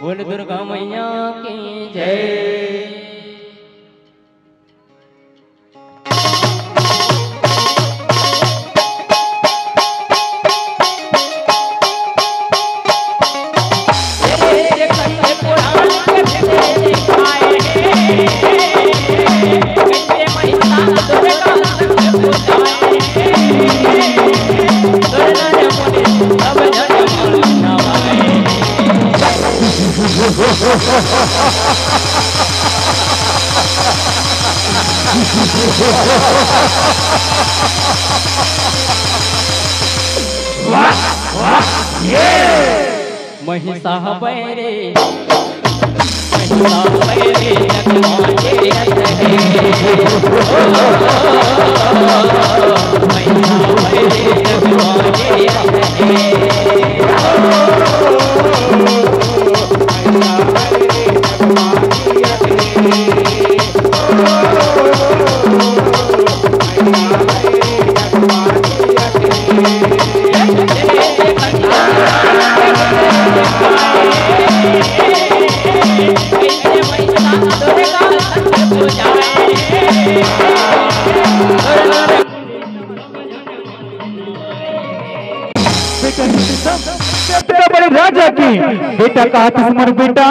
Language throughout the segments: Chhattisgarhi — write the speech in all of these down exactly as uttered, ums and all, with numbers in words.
बोल दुर्गा मैया की जय। महिषा बैरे, महिषा बैरे, रखवाले रहे। महिषा बैरे, रखवाले रहे। बेटा, बेटा बड़े राजा की, बेटा कहा तुस मोर बेटा,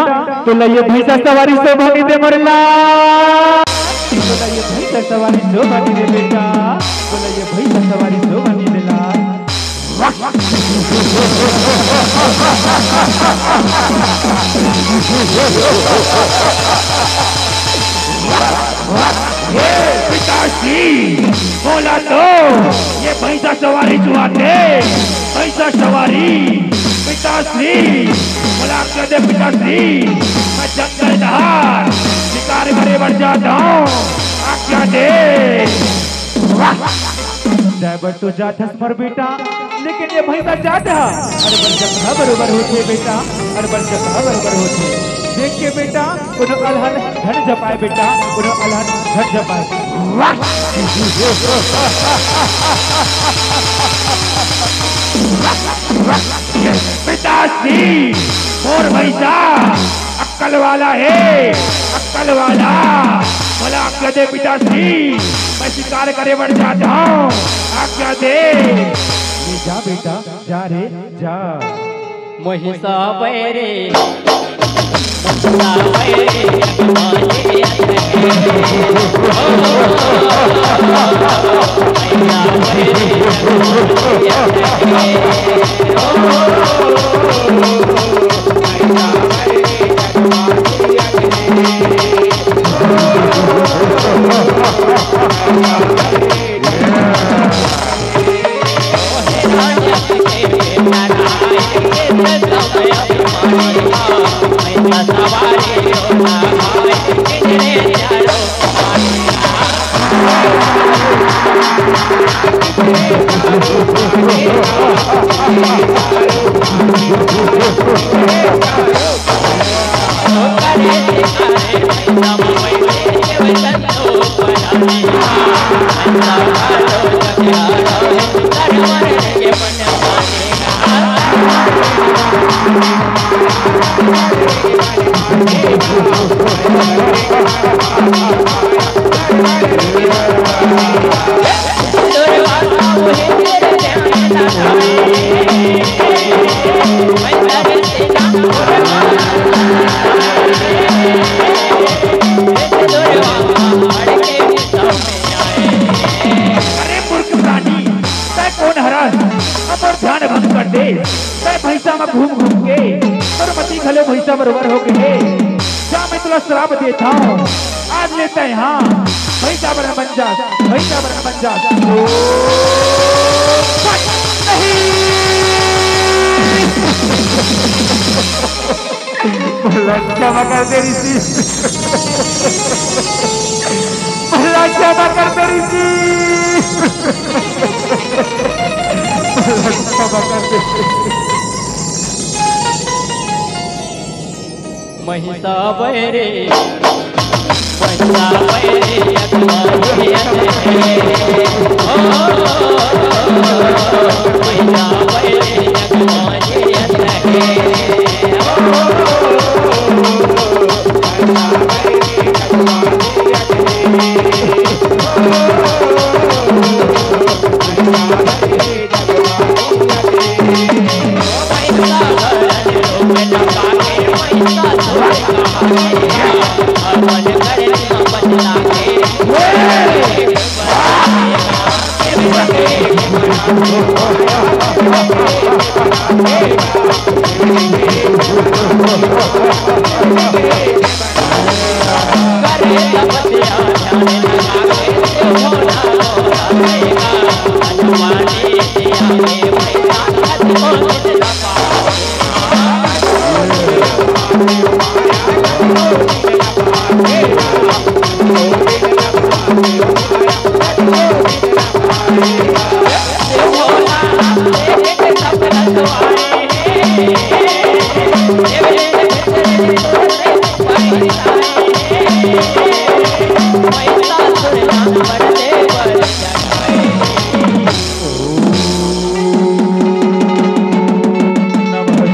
तो लइए भैंसा सवारी शोभा नइ दे मोर लाल। तो लइए भैंसा सवारी शोभा नइ दे बेटा, तो लइए भैंसा सवारी शोभा नइ दे लाल। हे पिताश्री, बोला तो, ये भैंसा सवारी जो आते, भैंसा सवारी, पिताश्री, बोला के दे पिताश्री, मैं जंगल धार शिकार करे बर जाता हूँ, आज्ञा दे। ड्राइवर तो जात हस मोर बेटा, लेकिन ये भैंसा जात ह। अरे बड़ जगह बरोबर होथे बेटा, अरे बड़ जगह बरोबर होथे। देख के बेटा, कोनो अलहन झन जपाए बेटा, कोनो अलहन झन जपाए। पिताश्री, मोर भैंसा अक्कल वाला हे, अक्कल वाला। मोला आज्ञा दे पिताश्री, मैं शिकार करे बर जात हंव, आज्ञा दे। ले जा बेटा, जा रे, जा। महिषा बैरे, महिषा बैरे, अरे मूर्ख प्राणी, तै कोन हरस? हमर ध्यान भंग कर दे। तै भैंसा म घूम घूम के तोर मती घलो भैंसा बरोबर हो गे हे। जा, मैं तोला श्राप देत हंव, आज ले तै इहां भैंसा बर बन जा, भैंसा बर बन जा। ओ, नहीं। भला क्षमा कर दे ऋषि, भला क्षमा कर दे ऋषि, भला क्षमा कर दे। महिषा बैरे, महिषा बैरे, महिषा बैरे, महिषा बैरे, नमः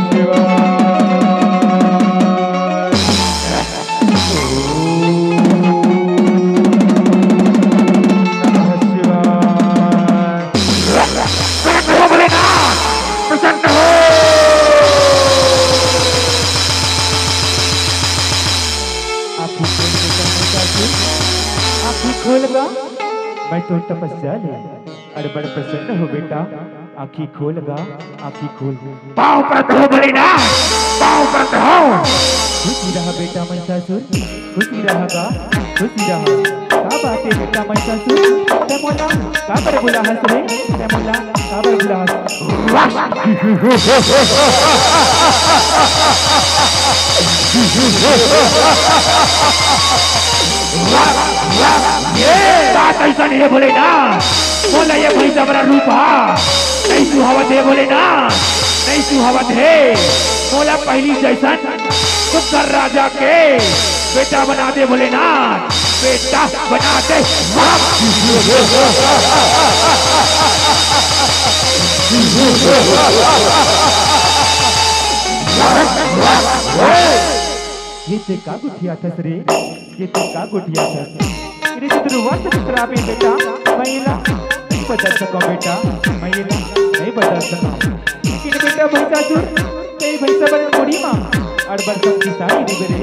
शिवाय। नमः शिवाय। प्रसन्न हो। आँखी खोल के कर बेटा तू, आँखी खोल का, मैं तो तपस्या ले। अरे बड़ प्रसन्न हो बेटा, आँखी खोल गा, आँखी खोल। पाँव परत हो भोलेनाथ, पाँव परत हो। खुशी रहा बेटा महिषासुर, खुशी रहा गा, खुशी रहा। का बात हे बेटा महिषासुर, तैं मोला काबर बुलाहस रे, तैं मोला काबर बुलाहस? ये बात अइसन हे भोलेनाथ, मोला ये भैंसा बरा रूप हा नइ सुहावत हे भोलेनाथ, नइ सुहावत हे। मोला पहिली जइसन कुकर राजा के बेटा बना दे भोलेनाथ, बेटा बना दे। ये ते का गोठियाथस रे? ये ते का गोठियाथस? रे ते दुर्वासा के श्राप हे बेटा, मैं एला नइ बदल सकंव बेटा, मैं एला नइ बदल सकंव। लेकिन बेटा महिषासुर, तैं भैंसा बरन मोड़ी मा अड़बड़ शक्तिशाली रिबे रे,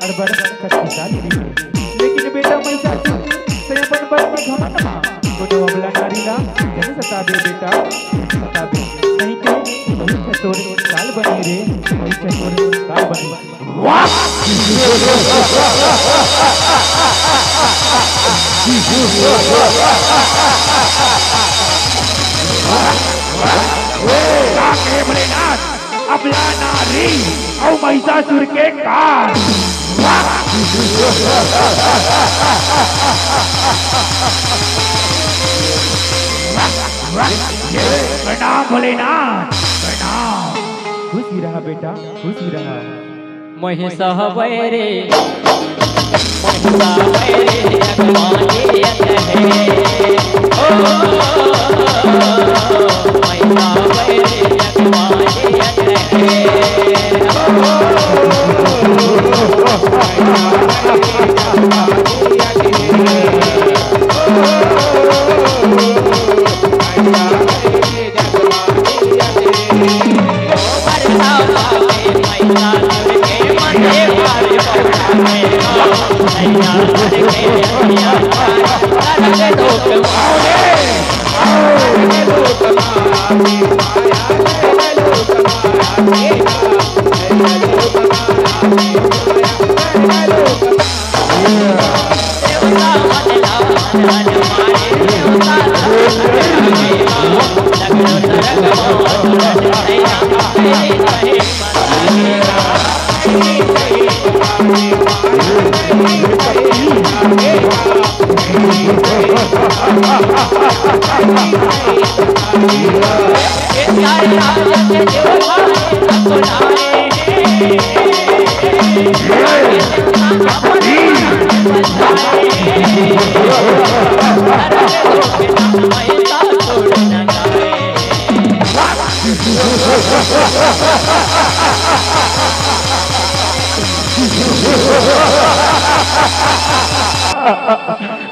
अड़बड़ शक्तिशाली रिबे। लेकिन बेटा महिषासुर, तैं अपन बल के घमंड मा कोनो अबला नारी ला झन सताबे बेटा, झन सताबे। नहीं तो पीछे तोर काल बनी रे, पीछे तोर काल बनी। वाह! का कहे भोलेनाथ, अबला नारी अउ महिषासुर के काल। वाह! प्रणाम भोलेनाथ, प्रणाम। खुशी रहा बेटा, खुशी रहा। महिषा हवय रे, महिषा हवय रे, जग मानियत हे। ओ, महिषा हवय रे, जग मानियत हे। ओ, महिषा हवय रे, जग मानियत हे। ओ, महिषा हवय रे, जग मानियत हे।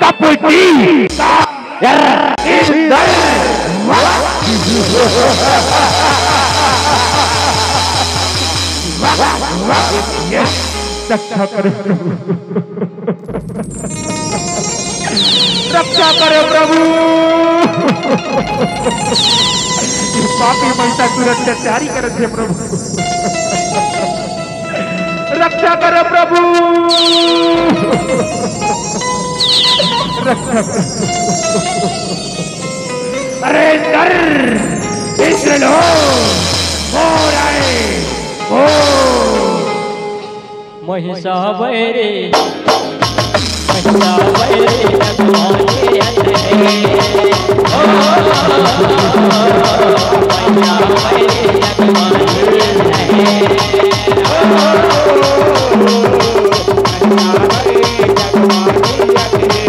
कपटी का इंद्र। रक्षा करो प्रभु, रक्षा करो प्रभु। ये पापी महिषासुर अत्याचारी करत हे प्रभु, रक्षा करो प्रभु, रक्षा करो। अरे इंद्र, इंद्र लो, मोर आए, ओ। महिषा बैरी, महिषा बैरी जगमाने अंधे। ओ, महिषा बैरी जगमाने अंधे। ओ, महिषा बैरी जगमाने अंधे। ओ, महिषा बैरी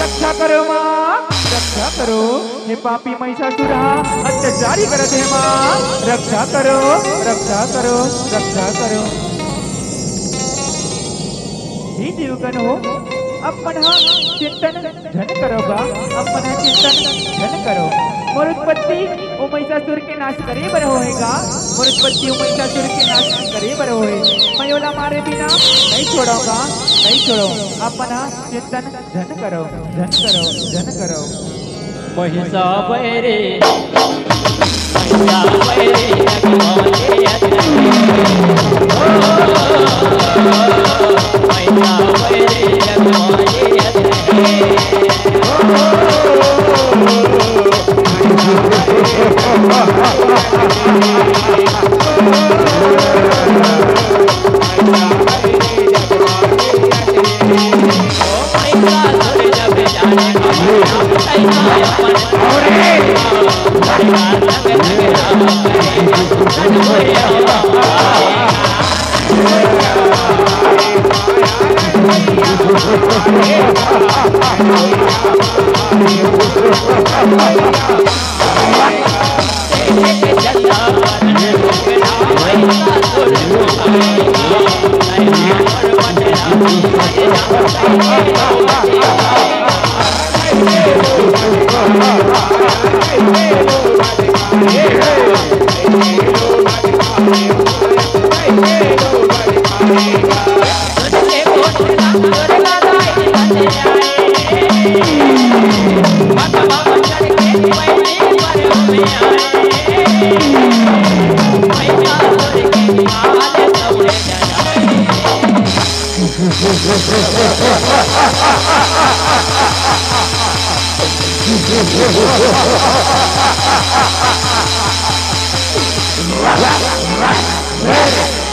रक्षा करो माँ, रक्षा करो। हे पापी महिषासुर हा अत्याचारी करत हे माँ, रक्षा करो, रक्षा करो, रक्षा करो। हे देवगण हो, अपन हा चिंतन झन करो गा, अपन हा चिंतन झन करो। मोर उत्पत्ति ओ महिषासुर के नाश करे बर होए गा, मोर उत्पत्ति ओ महिषासुर के नाश करे बर होए। मैं ओला मारे बिना नहीं छोड़ों गा, नहीं छोड़ों। अपन हा चिंतन झन करो, झन करो, झन करो। महिषा बैरी, महिषा बैरी जगमाने अंधे। ओ, महिषा बैरी जगमाने अंधे। ओ,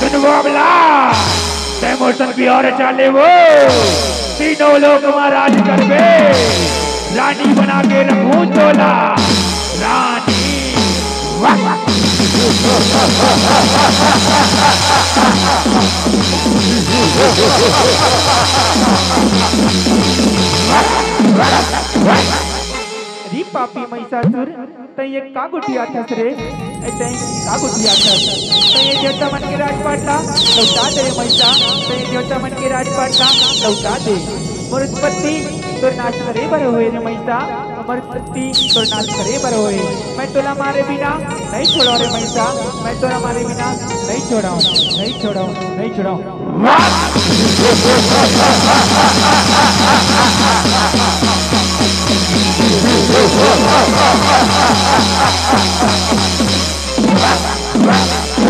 सुन बाबला, तैं मोर संग बिहाव रचा लेबो, तीनों लोक मा राज करबे, रानी बना के रखहूं तोला, रानी। वाह। अरे पापी महिषासुर, तैं ये का गोठियाथस रे? ए, तैं का गोठियाथस? तैं ये देवता मन के राजपाट ला लौटा दे रे महिषा, तैं ये देवता मन के राजपाट ला लौटा दे। मोर उत्पत्ति तोर नाश करे बर होए रे महिषा, मोर उत्पत्ति तोर नाश करे बर होए। मैं तोला मारे बिना नहीं छोड़ों रे महिषा, मैं तोला मारे बिना नहीं छोड़ों, नहीं छोड़ों, नहीं छोड़ों।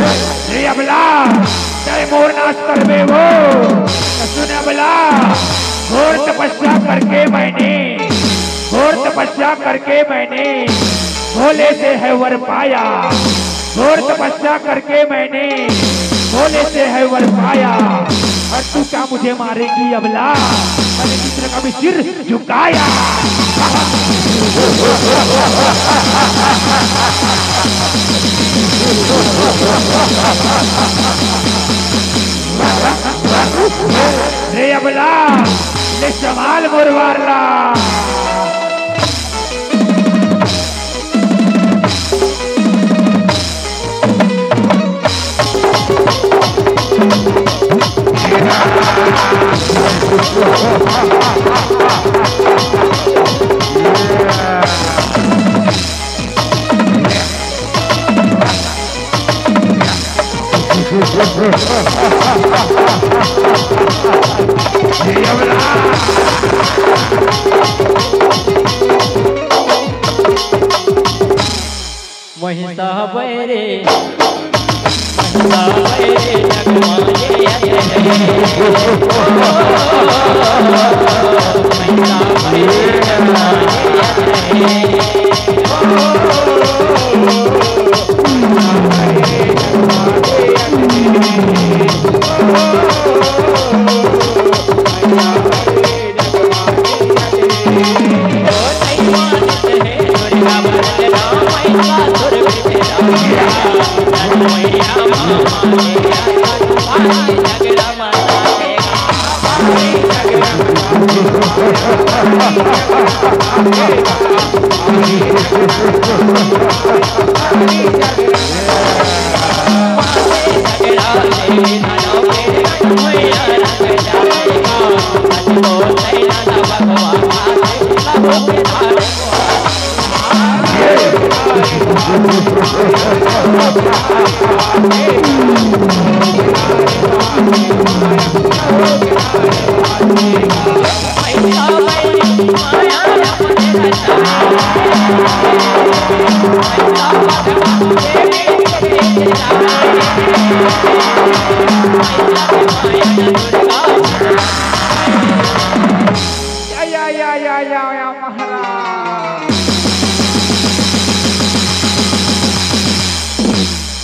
रे अबला, तय मोर नाश करबे वो। तो सुन अबला, घोर तपस्या करके मैंने, घोर तपस्या करके मैंने भोले से है वर पाया। घोर तपस्या करके मैंने भोले से है वर पाया। और तू क्या मुझे मारेगी अबला? मैंने दूसरे का भी सिर झुकाया। रे अबला, ले संभाल मोर वारला। महिषा बैरे, महिषा बैरे जगमाए अत है। महिषा बैरे जगमाए अत है। या, या, या, या, या, या, महाराज।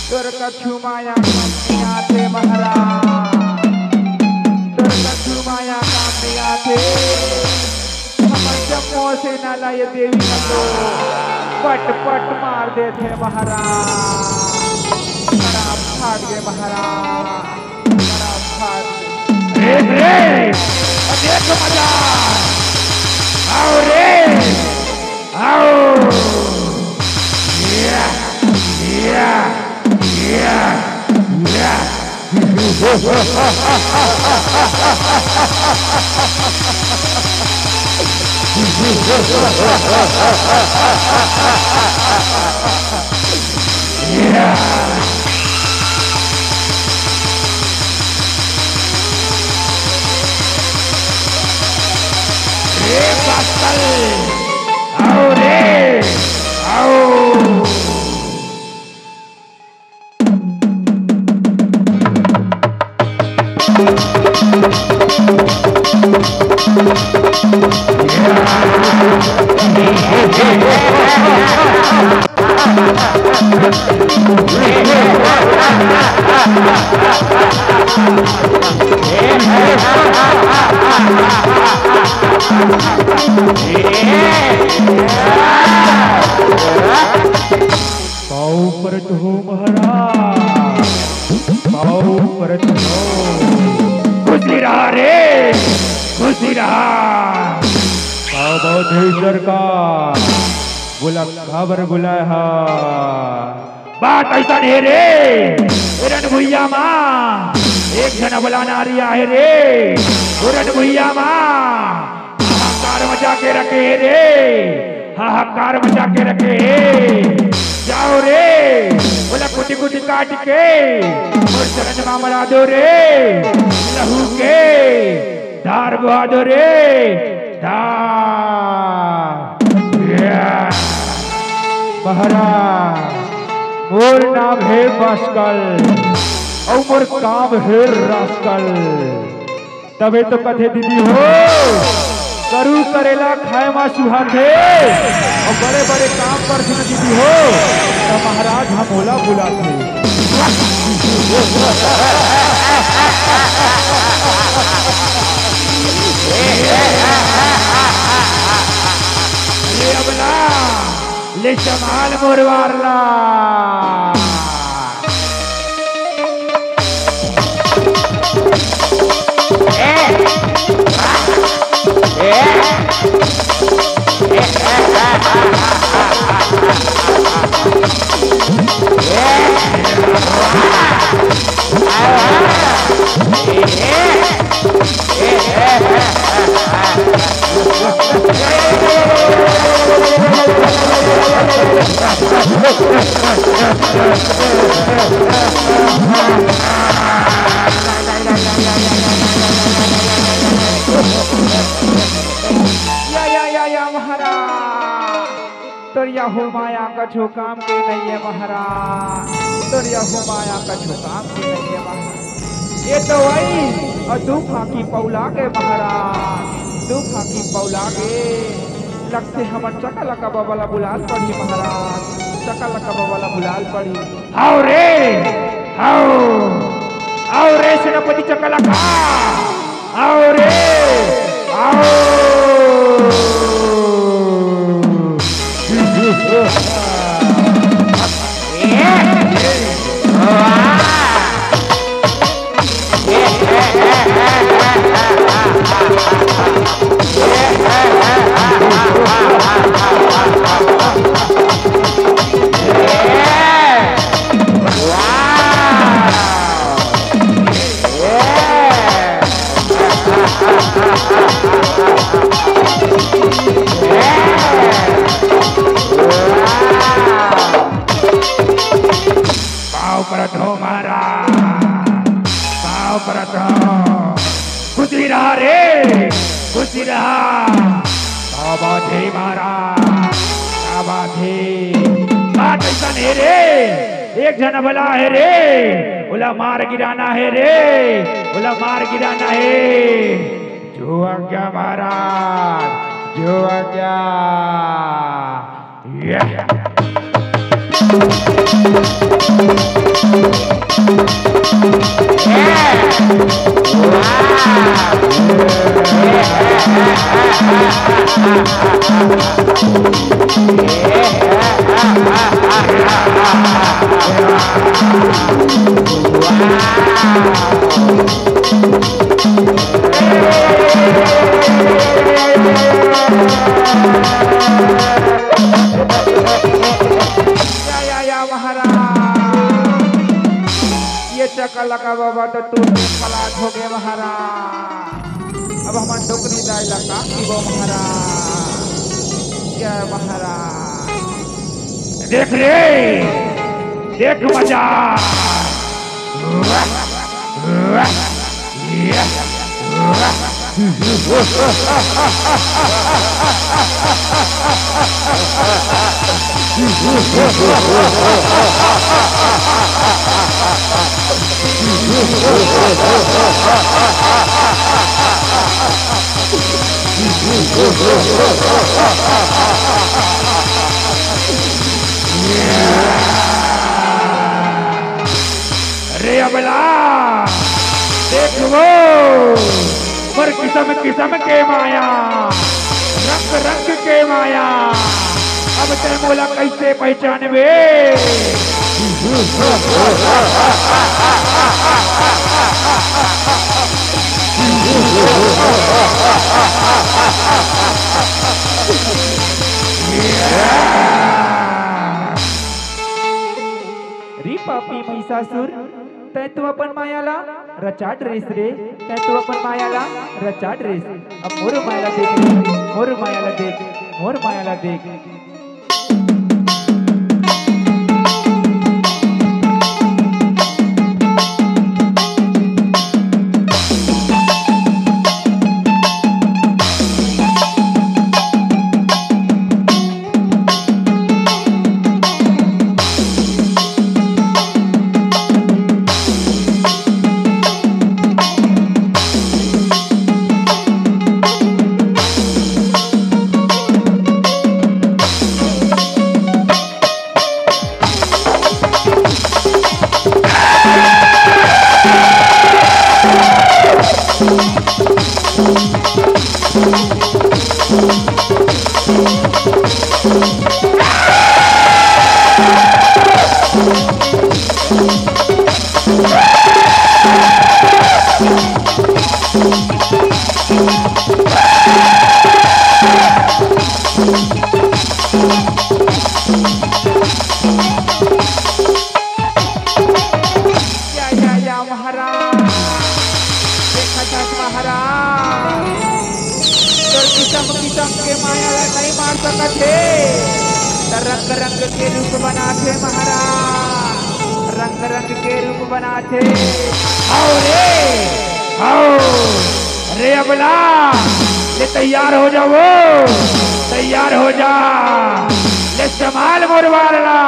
तोर कछु माया काम नइ आथे महाराज। तोर कछु माया काम नइ आथे। हमर जम्मो सेना ला ये देवी ह तो पट पट मार देथे महाराज। खराब फाट गे महाराज। देख रे, देख मजा। आओ रे, आओ। या, या, या, या। रे पातल, आओ रे, आओ। पाँव परत हो महाराज, पाँव परत हो। खुशी रहा रे, खुशी रहा। पाँव बहुत है सरकार, बोला काबर बुलाय हा। बात अइसन हे रे, ए रण भुइयाँ मा एक झन अबला नारी आहे रे, ओ रण भुइयाँ मा हाहाकार मचा के रखे हे रे, हाहाकार मचा के रखे हे। जाओ रे, ओला कुटी कुटी काट के मोर चरण मा मला दो रे, लहू के धार बहा दो रे, धार। या। महाराज, मोर नाम हे पास्कल, अउ मोर काम हे रास्कल। तभे तो कथे दीदी हो, करू करेला खाए मा सुहाथे, अउ बड़े बड़े काम करथे ना दीदी हो, त महाराज ह मोला बुलाथे। अरे अबला, ले संभाल मोर वार ला। या, या, या, या, महाराज। तोर यहू माया कछु काम के नइये महाराज, तोर यहू माया कछु काम के नइये महाराज। ये तो वही अउ दू फांकी पौला गे महाराज, दू फांकी पौला गे। लगथे हमर चकलका बबा ला बुलाल पड़ही महाराज, चकलका बबा ला बुलाल पड़ही। हाव रे, हाव, हाव रे सेनापति चकलका, हाव रे, हाव। पाँव परत हो महाराज, पाँव परत हो। खुशी रहा रे, खुशी रहा। का बात हे महाराज, का बात हे? बात अइसन हे रे, एक झन अबला हे रे, ओला मार गिराना हे रे, ओला मार गिराना हे। जो आज्ञा महाराज, जो आज्ञा। या, या, या, महाराज, ये चकलका बबा तो टूट के पलाट हो गे महाराज। अब हमन डोकरी दाई ला का पीबो महाराज। जय महाराज। देख रे, देख मजा। अरे अबला, देख वो, मोर किसम किसम के माया, रंग रंग के माया। अब तैं मोला कइसे पहिचानबे? रे पापी महिषासुर, तैं तो अपन माया ला रचा डरेस रे, तैं तो अपन माया ला रचा डरेस। अब मोर माया ला देख रे, मोर माया ला देख, मोर माया ला देख। महाराज, देखत हस महाराज, तोर किसम किसम के माया ला नइ मार सकत हे, त रंग रंग के रूप बनाथे महाराज, रंग रंग के रूप बनाथे। आओ रे, आओ रे अबला, ले तैयार हो जाओ, तैयार हो जा, ले संभाल मोर बार ला।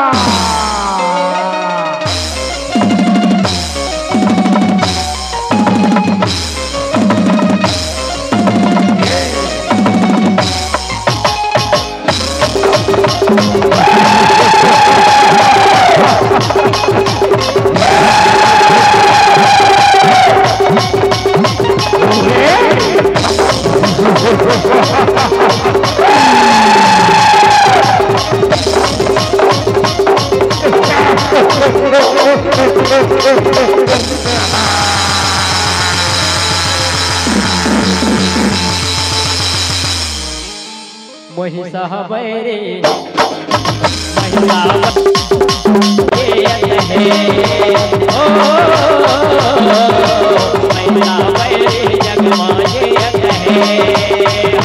महिषा बैरी, महिषा बैरी जियत हे, ओ, महिषा बैरी जग मा जियत हे, ओ,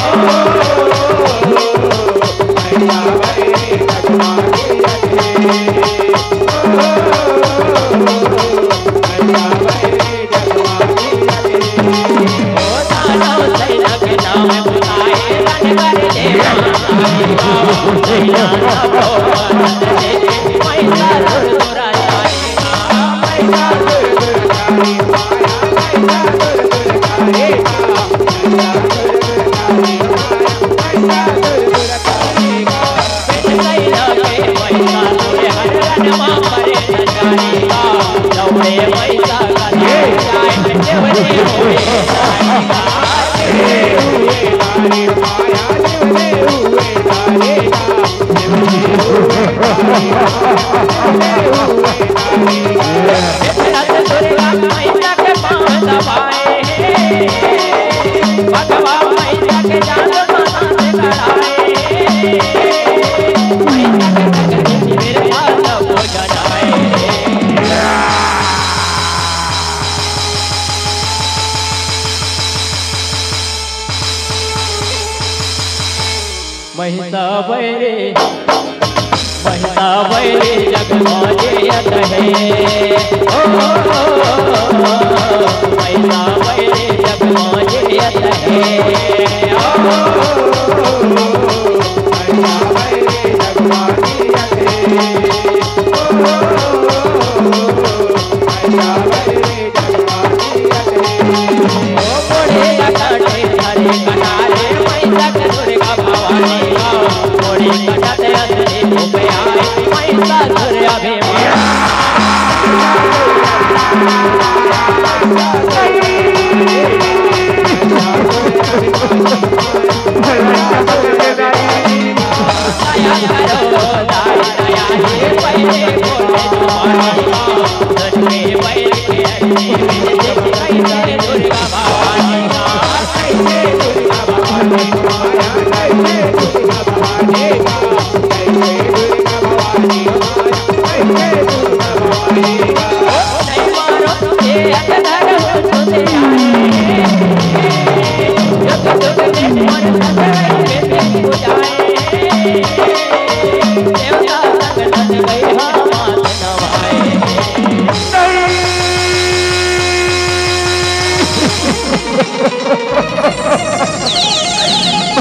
महिषा बैरी जग मा जियत हे, ओ, महिषा बैरी महिषा बैरी, महिषा बैरी जग मा जियत हे, ओ, महिषा बैरी जग मा जियत हे, ओ, महिषा बैरी जग मा जियत हे, ओ, महिषा बैरी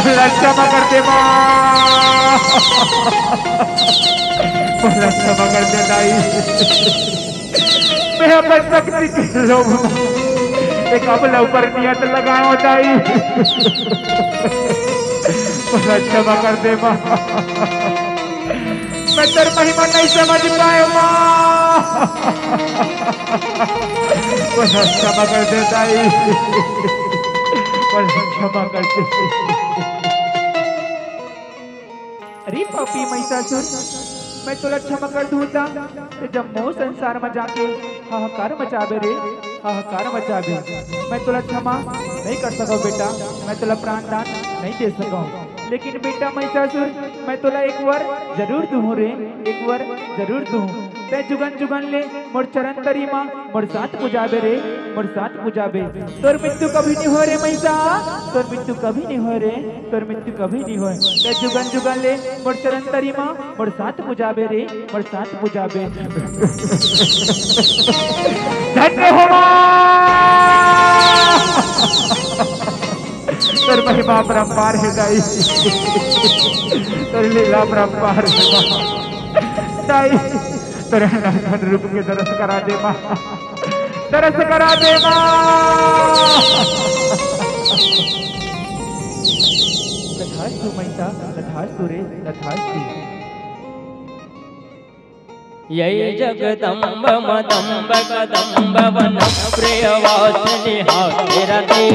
मोला क्षमा कर दे माँ, मोला क्षमा कर दे दाई। मैं अपन शक्ति के लोभ में एक अबला ऊपर नियत लगाओ दाई। मोला क्षमा कर दे माँ, मैं तोर महिमा नहीं समझ पाए माँ। मोला क्षमा कर दे दाई, मोला क्षमा कर दे। अरे पापी महिषासुर, मैं तोला क्षमा कर दूं ता, ते जम्मो संसार में जाके हाहाकार मचाबे रे, हाहाकार मचाबे। मैं तोला क्षमा नहीं कर सकव बेटा, मैं तोला प्राण दान नहीं दे सकव। लेकिन बेटा महिषासुर, मैं तोला एक वर जरूर दूं रे, एक वर जरूर दूं। तैं जुगन जुगन ले मोर चरण तरी मा मोर साथ पुजाबे रे, मोर साथ पुजाबे। तोर मृत्यु कभी नहीं होय रे महिषा, तोर मृत्यु कभी नहीं होय रे, तोर मृत्यु कभी नहीं होय। तैं जुगन जुगन ले मोर चरण तरी मा मोर साथ पुजाबे रे, मोर साथ पुजाबे। धन्य हो माँ। तोर महिमा अपरंपार हे दाई, तोर लीला अपरंपार हे माँ। दाई, तोर नंदन रूप के दरस करा दे माँ, दरस करा दे माँ। तथास्तु महिषा, तथास्तु रे, तथास्तु। जय जगदम्ब मदम्ब कदम्ब वन प्रिय वासिनी हाथी रति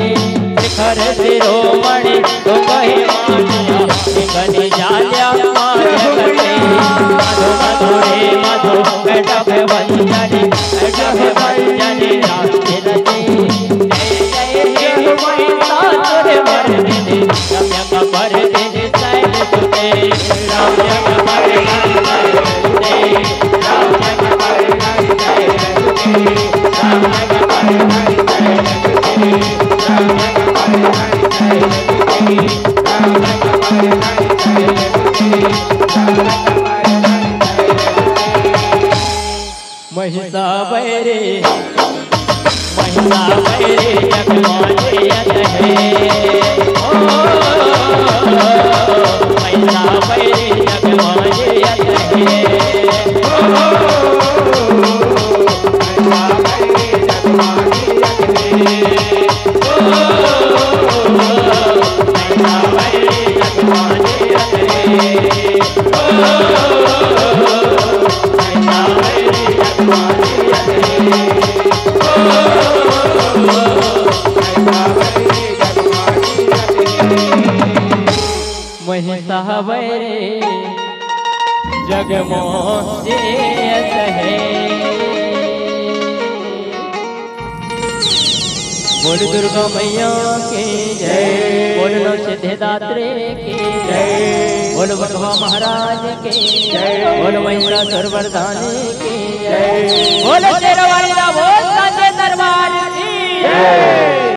शिखर शिरोमणि तुम ही मानिया निगनि जाल्या मार्ग गति। मधु मधुरे मधु गजब वंजनी गजब वंजनी हाथी रति। जय जय हे महिषासुर मर्दिनी रम्य कपर दिन महिषा बैरी, महिषा बैरी जग मानियत हे। ओ, महिषा बैरी जग मानियत हे। ओ, महिषा बैरी जग मानियत हे। ओ, महिषा बैरी जग मानियत हे। ओ, महिषा बैरी जग मानियत हे। बोल दुर्गा मैया की जय, बोल नव सिद्धिदात्री की जय, बोल बघवा महाराज की जय, बोल महिषासुर मर्दानी की जय, बोल शेरवाली दा बोल साचे दरबार की जय।